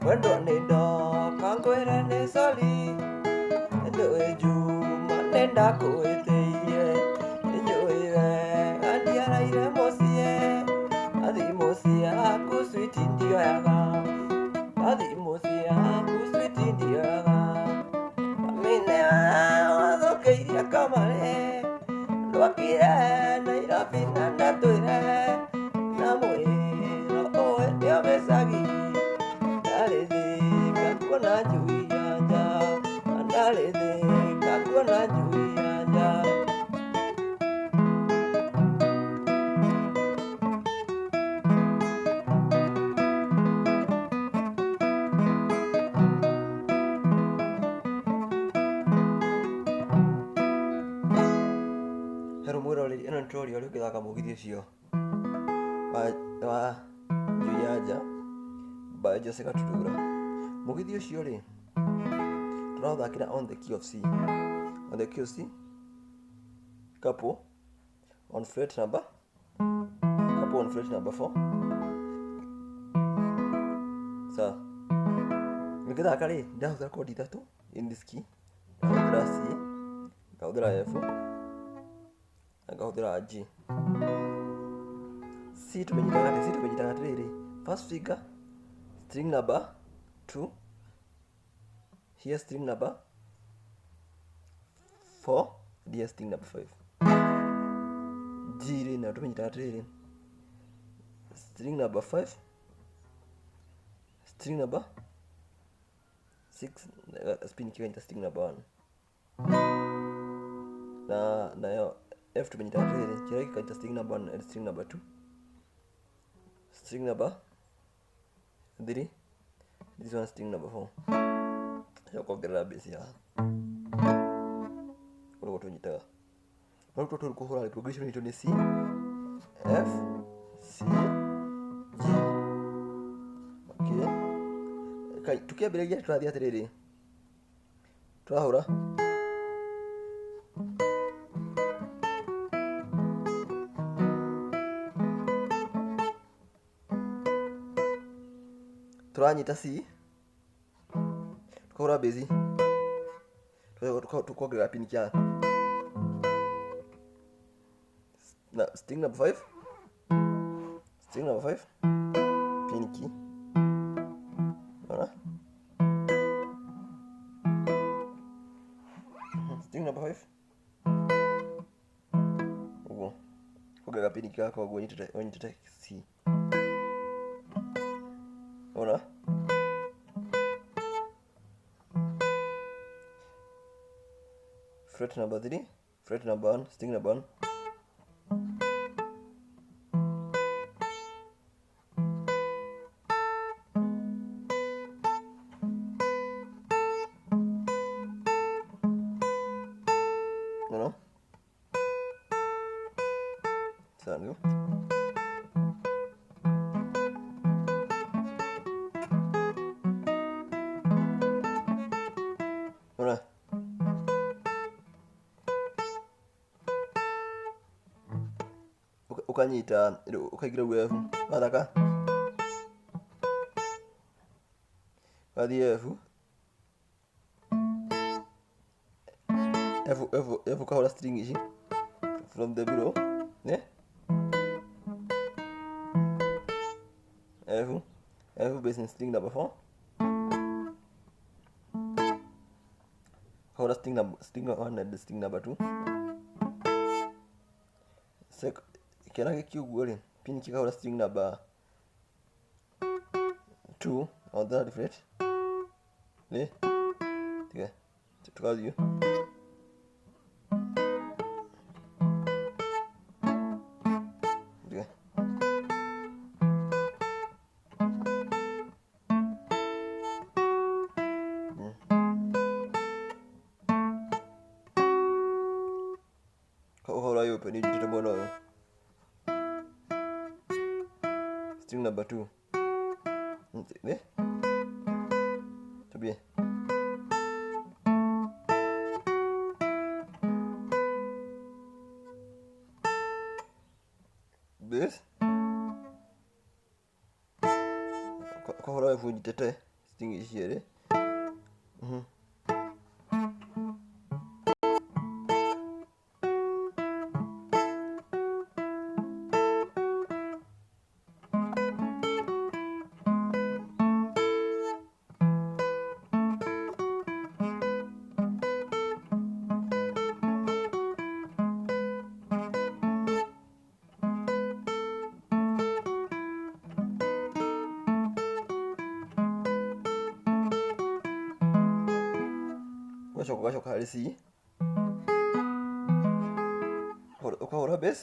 Mwendwa nĩ ndoka ngwĩre nĩ sorry. Nĩnjũĩ Juma nĩ ndakwĩtĩirie. Nĩnjũĩ wega ndiaraire mũciĩ. Na thimũ ciaku sweet ndioyaga. Na thimũ ciaku sweet ndioyaga. Mami nĩwe wathũkĩirie kamarĩ. Ndwakire Nairobi na ndatwĩre. Na mwĩra ũĩ nĩo gĩcagi. Ndarĩ thĩka kuona njui ya nja. Ndarĩ thĩka kuona njui ya nja. Hello mwĩroreri, ĩno nĩ troli ũrĩa ũngĩthaka mũgithi ũcio wa njui ya nja by Jose Gatutura. Mũgithi ũcio rĩ, tũraũthakĩra on the key of C. On the key of C, couple on fret number, couple on fret number 4. Sawa. Ngĩthaka rĩ, ndahũthĩra kodi ithatũ in this key. Ndahũthĩra C, ngahũthĩra F, na ngahũthĩra G. C tũmĩnyitaga atĩa? C tũmĩnyitaga atĩrĩrĩ, first finger string number 2, here string number 4, and here string number 5. G rĩ nayo tũmĩnyitaga atĩrĩrĩ, string number 5, string number 6, spin kĩganyita string number 1. Na nayo F tũmĩnyitaga atĩrĩrĩ, kĩrĩa gĩkanyita string number 1 and string number 2, string number 3, this one string number 4. Ũkongerera bass haha. Ũguo tũnyitaga. No rĩu tũrĩ kũhũra progression itũ nĩ C, F, C, G. Okay. Kai tukĩambĩrĩria tũrathiĩ atĩrĩrĩ. Tũrahũra tũranyita C, tukahũra bass, tukongerera pin kĩa na string number 5, string number 5 pin key. Unaona? String number 5 ũguo kuongerera pin key yakwa ũguo ũnyitĩte C. Unaona? Fret number 3, fret number 1, string number 1. Unaona? Sawa ndio. Unaona? Ũkanyita ũkaingĩra rĩu F wathaka wathiĩ F F F F ũkahũra string ici from the below, ne F F bass in string number 4, hũra string number, string 1 and string number 2. Sek kĩara gĩkĩ ũguo rĩ, pin kĩkahũra string number 2 on third fret, nĩ tiga tũgathiĩ tiga. Ũhoro ũyũ open njitĩte mwena ũyũ string number 2 nĩ tubie this ũkahũra F nyitĩte String ici cierĩ. Ũgacoka ũgacoka harĩ C, ũkahũra bass,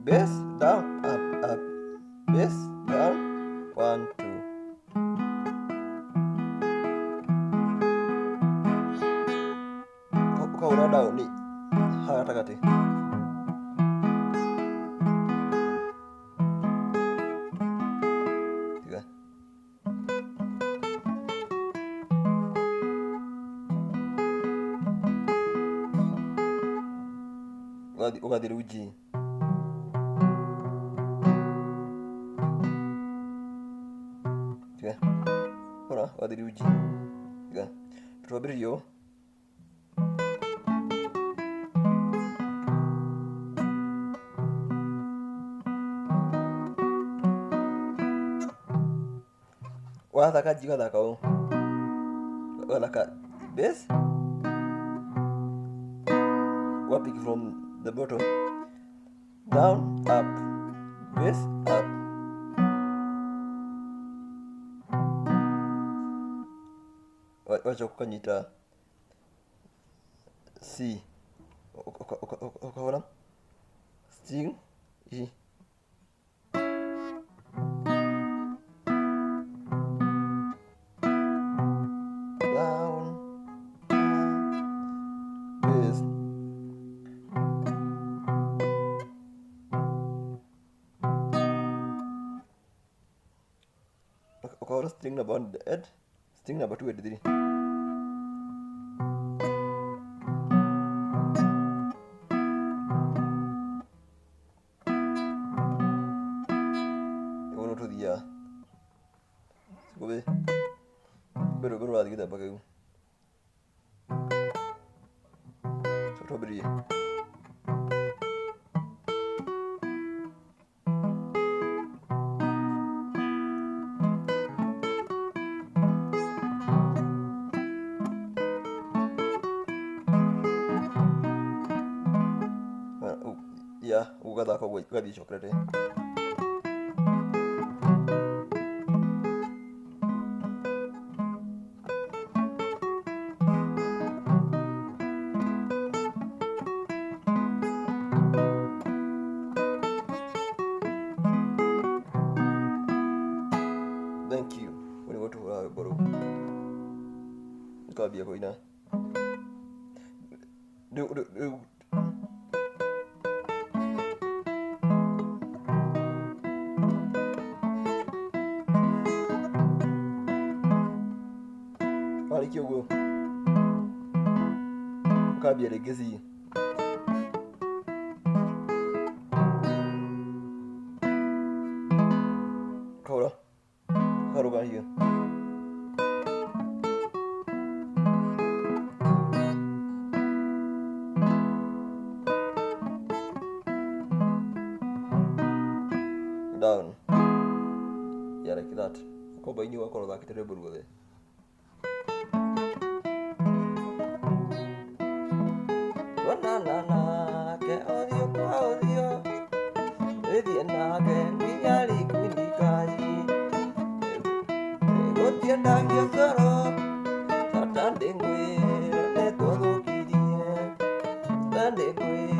bass down up up, bass down one two. Ũkahũra down haha gatagatĩ. Tiga. Ũgathiĩ rĩu G. Tiga. Hũra, ũgathiĩ rĩu G. Tiga. Twambĩrĩrie ũũ. Wathaka G ũgathaka ũũ. Ũgathaka bass. Ũga pick from the bottom. Down, up, bass, up. Wacoka ũkanyita C. Ũkahũra string ici. Down, bass. Ũkahũra string number one and string number two and three. Ũguo nĩguo tũthiaga. Kwĩ rwĩmbo rũrathiĩ gĩthemba kĩu. Twambĩrĩrie. Ya, ũgathaka ũguo ũgathiĩ ũcokerete. Thank you. Ũguo nĩguo tũhũraga rwĩmbo rũu. Ũkambia kũina. Rĩu warĩkia ũguo ũkambia rĩngĩ C. Ũkahũra ũkarũga hiyo. Down. Yeah, like that. Ũkomba-inĩ ũgakorwo ũthakĩte rwĩmbo ruothe. Tuonana nake ũthiũ kwa ũthiũ, ĩthiĩ nake nginya Likwindikaji. Gũtiendagio coro, tata ndĩngwĩre nĩtũthũkirie, tata ndĩngwĩre.